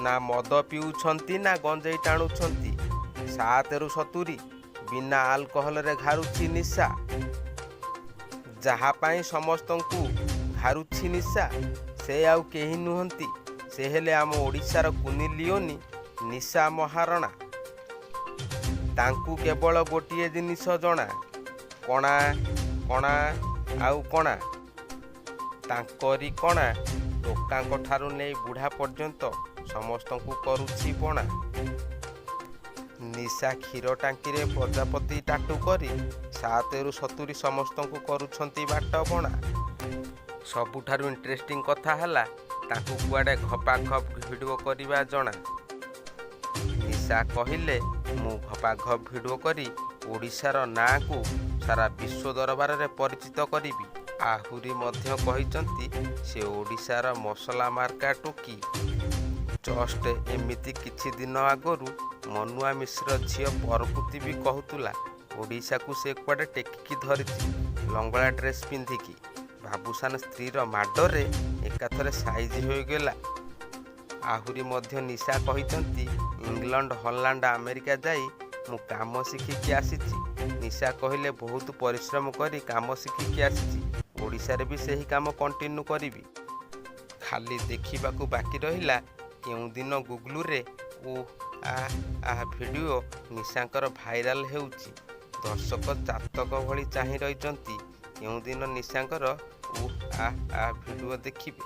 ନା ମଦ ପିଉଛନ୍ତି ନା ଗଞ୍ଜେଇ ଟାଣୁଛନ୍ତି। 7ରୁ 70 ବିନା ଆଲକୋହଲରେ ଘାରୁଛି ନିଶା। ଯାହା ପାଇଁ ସମସ୍ତଙ୍କୁ ଘାରୁଛି ନିଶା, ସେ ଆଉ କେହି ନୁହନ୍ତି, ସେ ହେଲେ ଆମ ଓଡ଼ିଶାର କୁନି ଲିଓନି ନିଶା ମହାରଣା। ତାଙ୍କୁ କେବଳ ଗୋଟିଏ ଜିନିଷ ଜଣା, କଣା, କଣା ଆଉ କଣା। ତାଙ୍କରି କଣା ଟୋକାଙ୍କ ଠାରୁ ନେଇ ବୁଢ଼ା ପର୍ଯ୍ୟନ୍ତ ସମସ୍ତଙ୍କୁ କରୁଛି ବଣା। ନିଶା କ୍ଷୀର ଟାଙ୍କିରେ ପ୍ରଜାପତି ଟାଟୁ କରି 7ରୁ 70 ସମସ୍ତଙ୍କୁ କରୁଛନ୍ତି ବାଟ ବଣା। ସବୁଠାରୁ ଇଣ୍ଟରେଷ୍ଟିଂ କଥା ହେଲା, ତାଙ୍କୁ କୁଆଡ଼େ ଘପାଘପ୍ ଭିଡ଼ିଓ କରିବା ଜଣା। ନିଶା କହିଲେ, ମୁଁ ଘପାଘପ୍ ଭିଡ଼ିଓ କରି ଓଡ଼ିଶାର ନାଁକୁ ସାରା ବିଶ୍ୱ ଦରବାରରେ ପରିଚିତ କରିବି। ଆହୁରି ମଧ୍ୟ କହିଛନ୍ତି, ସେ ଓଡ଼ିଶାର ମସଲା ମାର୍କା ଟୋକି। ଜଷ୍ଟ ଏମିତି କିଛି ଦିନ ଆଗରୁ ମନୁଆ ମିଶ୍ର ଝିଅ ପରକୃତି ବି କହୁଥିଲା, ଓଡ଼ିଶାକୁ ସେ କୁଆଡ଼େ ଟେକିକି ଧରିଛି ଲଙ୍ଗଳା ଡ୍ରେସ୍ ପିନ୍ଧିକି। ବାବୁସାନ ସ୍ତ୍ରୀର ମାଡ଼ରେ ଏକାଥରେ ସାଇଜ ହୋଇଗଲା। ଆହୁରି ମଧ୍ୟ ନିଶା କହିଛନ୍ତି, ଇଂଲଣ୍ଡ, ହଲାଣ୍ଡ, ଆମେରିକା ଯାଇ ମୁଁ କାମ ଶିଖିକି ଆସିଛି। ନିଶା କହିଲେ, ବହୁତ ପରିଶ୍ରମ କରି କାମ ଶିଖିକି ଆସିଛି, ଓଡ଼ିଶାରେ ବି ସେହି କାମ କଣ୍ଟିନ୍ୟୁ କରିବି। ଖାଲି ଦେଖିବାକୁ ବାକି ରହିଲା, କେଉଁଦିନ ଗୁଗୁଲରେ ଉଃ ଆଃ ଆଃ ଭିଡ଼ିଓ ନିଶାଙ୍କର ଭାଇରାଲ ହେଉଛି। ଦର୍ଶକ ଚାତକ ଭଳି ଚାହିଁ ରହିଛନ୍ତି, କେଉଁଦିନ ନିଶାଙ୍କର ଉଃ ଆଃ ଆଃ ଭିଡ଼ିଓ ଦେଖିବେ।